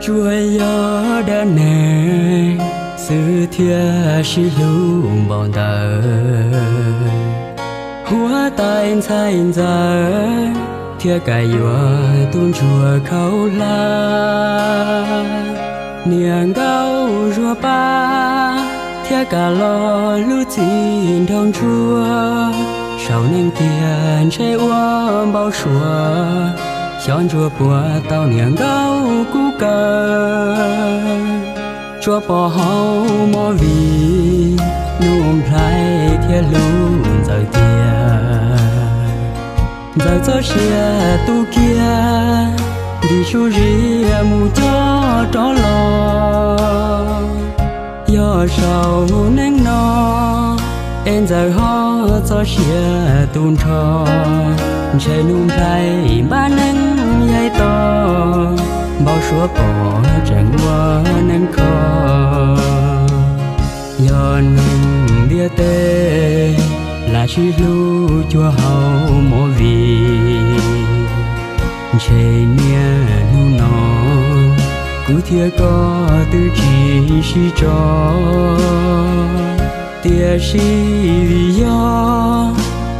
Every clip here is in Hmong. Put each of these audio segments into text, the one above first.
Tsuas yog dab neeg xwb thiaj sib hlub npaum ntawd. Huab tais ntxhais ntxawm thiaj kam yuav tus ntsuag khaub hlab. Niam nkauj zuag pab thiaj kam los hlub txij nraug ntsuag. Saum neeg tiag ntshe ua npau suav, xyov ntsuag puas tau niam nkauj kub kaw. Tsuas pom hauv movie, Nuj Nplhaib thiaj hlub Ntxawm tiag. Ntxawm txoj sia tu kiag, ntim su zia mus coj rov los. Yog saum neeg no, es Ntxawm ho txoj sia tu nrho, ntshe Nuj Nplhaib npab neeg yaig to, npau suav pom tseem ua neeg kho. Yog neeg ntiaj teb, lam sib hlub cuag hauv movie. Ntshe niaj hnub no, kuv thiab koj twb tsis sib tso. Tiam sis vim yog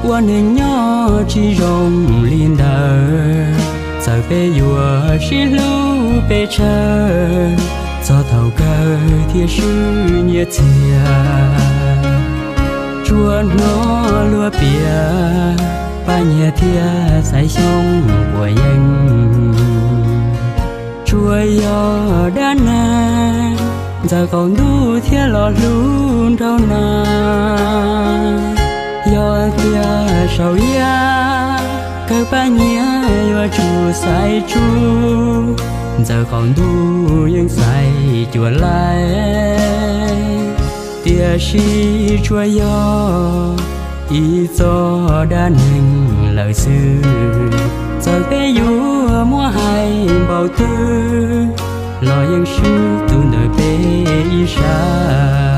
ua neeg nyob tsis zoo li ntawd, txawm peb yuav sib hlub pes tsawg, txog thaum kawg thiaj swb nyiaj txiag. Tsuas hnov luag piav, Paj Nyiag thiab Xaiv Xyooj puas yeej. Tsuas yog dab neeg, Ntxawm qaum ntuj thiaj los hlub nraug na. Yog tias saum yaj, kawg Paj Nyiag yuav tsum Xaiv Tsuj, Ntxawm qaum ntuj yeej Xaiv Cuam Laij. Tiam sis tsuas yog ib txoj dab neeg lawm xwb, txawm peb yuav muab hais npaum twg, los yeej swb tus ntawm peb ib sab.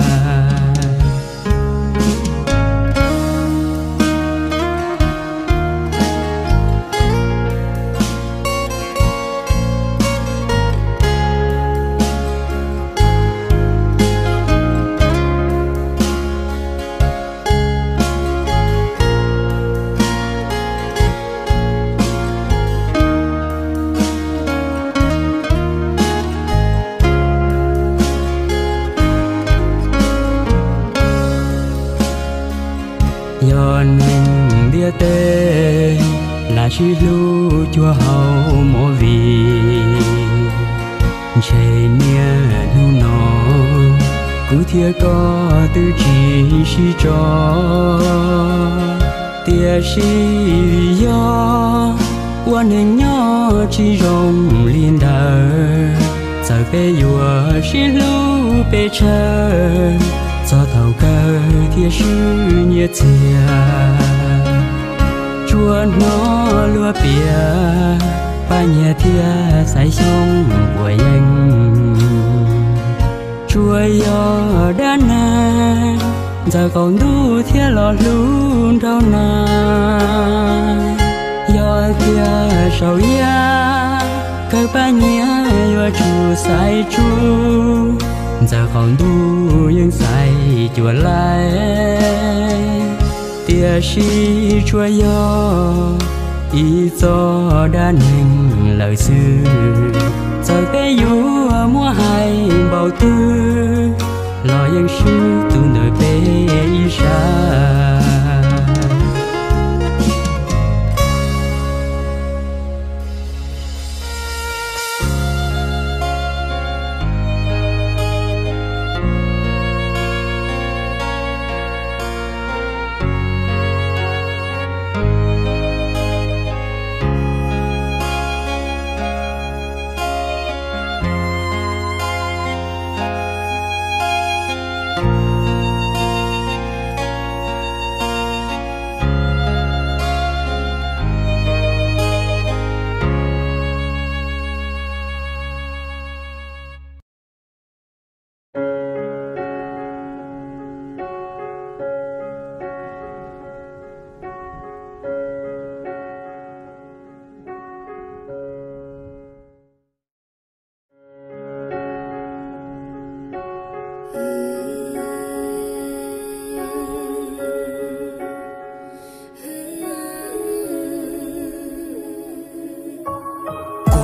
Yog neeg ntiaj teb, lam sib hlub cuag hauv movie. Ntshe niaj hnub no, kuv thiab koj twb tsis sib tso. Tiam sis vim yog ua neeg nyob tsis zoo li ntawd, txawm peb yuav sib hlub pes tsawg, txog thaum kawg thiaj swb nyiaj txiag. Tsuas hnov luag piav, Paj Nyiag thiab Xaiv Xyooj puas yeej. Tsuas yog dab neeg, Ntxawm qaum ntuj thiaj los hlub nraug na. Yog tias saum yaj, kawg Paj Nyiag yuav tsum Xaiv Tsuj, Ntxawm qaum ntuj yeej Xaiv Cuam Laij. Tiam sis tsuas yog ib txoj dab neeg lawm xwb, txawm peb yuav muab hais npaum twg, los yeej swb tus ntawm peb ib sab.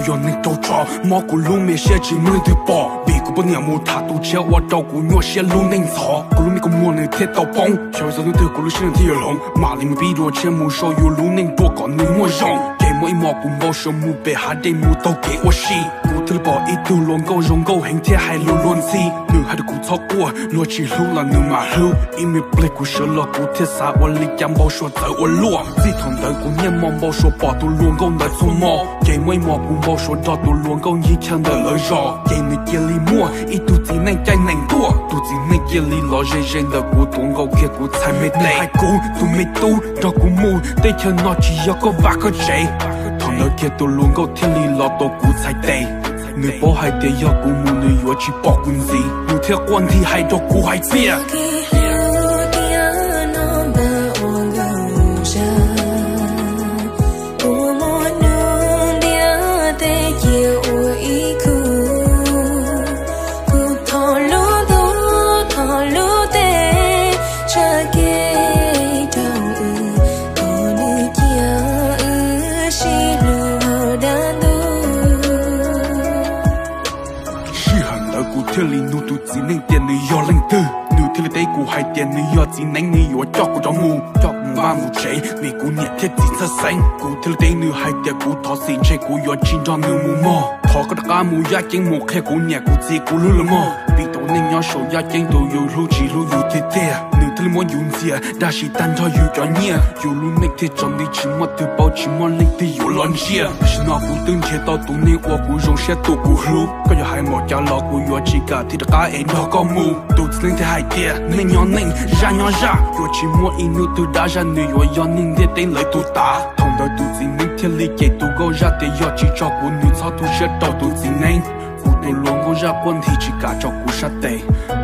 Yog neeg raug tso mob kuv lub me siab tsis muaj leej twg pom, vim kuv poj niam mus tham tus tshiab ua rau kuv nyuaj siab lub neej ntxhov. Kuv lub me kua muag nws thiaj tau poob, xyov txog hnub twg kuv lub siab nws thiaj yuav hloov. Mam li mus pib dua tshiab mus sau yus lub neej dua kom nws muaj zoo. Ces muaj ib hmos kuv npau suav mus pem hav dej mus taug kev ua si, kuv thiaj li pom ib tug hluas nkauj zoo nkauj heev thiab hais lus luag ntxhi. Nws hais rau kuv txhob quaj, luag tsis hlub los nws mam hlub. Ib me pliag kuv sawv los kuv thiaj xav ua li cas npau suav txawv ua luaj. Txij thaum ntawd kuv niaj hmo npau suav pom tus hluas nkauj ntawd txhua hmo. Ces muaj ib hmos kuv npau suav nrog tus hluas nkauj ncig chaw ntawm lawv zos, ces nws cia li muaj ib tug txiv neej caij nees tuaj. Tus txiv neej cia li los ze ze ntawm kuv tuav nkaus kiag kuv txhais me tes, hais kuv tus me tub nrog kuv mus, teb chaws no tsis yog koj vaj koj tsev. Thaum ntawd kiag tus hluas nkauj thiaj li los tuav kuv txhais tes. Nws paub hais tias yog kuv mus nws yuav tsis pom kuv ntxiv, nws thiaj quaj nthi hais rau kuv hais tias, Sij hawm ntawd kuv thiaj li nug tus txiv neej tias nws yog leej twg, nws thiaj li teb kuv hais tias nws yog txiv neeb, nws yuav coj kuv rov mus, coj kuv mus vaj mus tsev vim kuv niam thiab txiv txhawj xeeb. Kuv thiaj li teb nws hais tias kuv thov txim, ntshe kuv yuav tsis nrog nws mus mog. Thov koj rov qab mus yaj ceeb mus qhia kuv niam kuv txiv kuv hlub lawv mog, vim tus neeg nyob saum yaj ceeb tus yus hlub tsis hlub yus tiag tiag. Nws thiaj li muab yus ntxias dab tsi tag nrho yus cov nyiaj, yus lub neej thiaj tsaus nti tsis muaj twg paub tsis muaj leej twg yuav los ntsia. Tam sim no kuv twb nrhiav tau tus neeg uas kuv zoo siab tus kuv hlub, koj yuav hais npaum cas los kuv yuav tsis kam thiaj rov qab es nrog koj mus. Tus txiv neeb thiaj hais tias neej nyob neej, zaj nyob zaj, yuav tsis muaj ib hnub twg dab zaj nws yuav yog neeg ntiaj teb lawv tus tav. Thaum ntawd tus txiv neeb thiaj li cem tus nkauj zaj tias yog tsis tso kuv nws txhob tu siab rau tus txiv neeb. Kuv tus hluas nkauj zaj quaj nthi tsis kam tso kuv sab tes.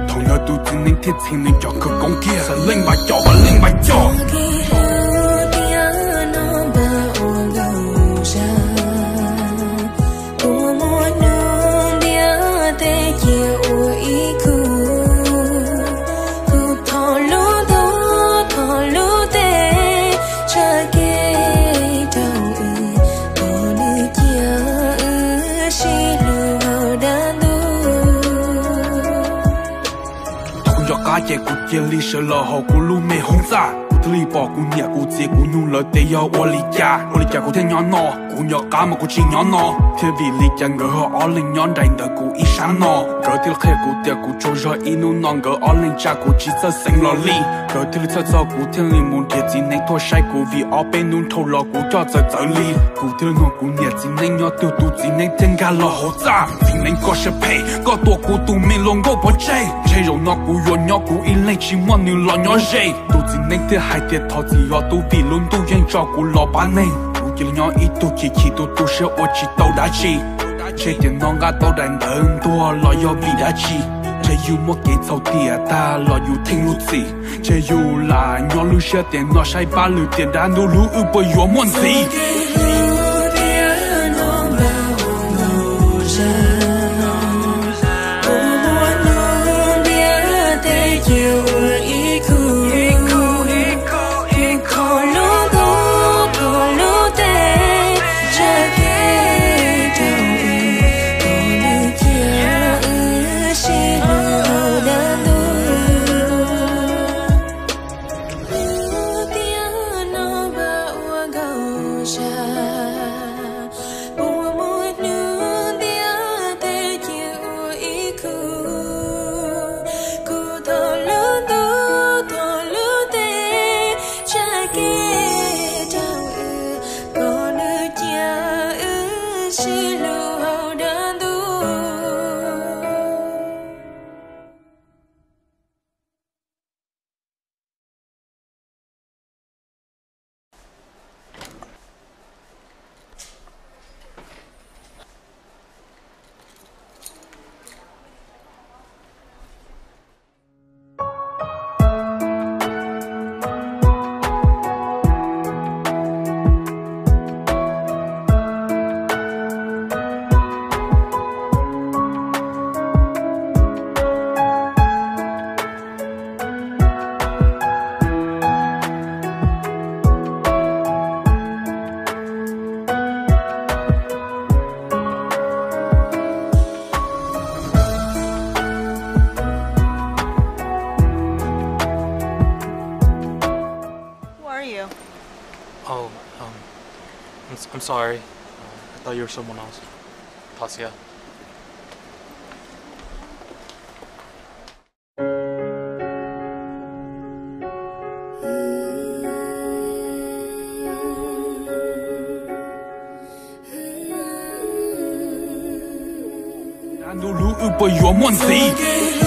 Thaum ntawd tus txiv neeb thiaj txheev nws cov khawv koob kiag, leej npam coj, leej npam coj. Thaum kuv nco qab ces kuv cia li sawv los hauv kuv lub me hoob txaj, kuv thiaj li pom kuv niam kuv txiv kuv nug lawv tias yog ua li cas, ua li cas kuv thiaj nyob no. Kuv nco qab mas kuv tsis nyob no thiab, vim li cas nkawd ho ob leeg nyob nraim ntawm kuv ib sab no. Nkawd thiaj li qhia kuv tias kuv tsaug zog ib hnub no nkawd ob leeg tsa kuv tsis txawj xeev los li. Nkawd thiaj li txhawj txog kuv thiaj li mus nrhiav txiv neeb tuaj saib kuv, vim ob peb hnub dhau los kuv coj txawv txawv li. Kuv thiaj li nug kuv niam txiv neeb nyob twg, tus txiv neeb thiaj nkag los hauv txaj. Txiv neeb koj siab phem, koj tua kuv tus me hluas nkauj pov tseg, ntshe zaum no kuv yuav nyob kuv ib leeg tsis muaj nws los nyob ze. Tus txiv neeb thiaj hais tias thov txim yog tub vim lub ntuj yeej tso kuv los pab neeg. Kuv cia li nyob ib tug chim chim tu tu siab ua tsis tau dab tsi. Ntshe tiam no nqa tau daim ntawv ntuag los yog vim dab tsi? Ntshe yus muaj kev txhaum tiam tag los yus theej lub txim. Ntshe yus lam nyob lub siab tiam no saib pab lwm tiam dab ntub hlub wb puas yuav muaj ntxiv. Sorry. I thought you were someone else. Thov txim. Nag ntuj lub wb puas yuav muaj ntxiv?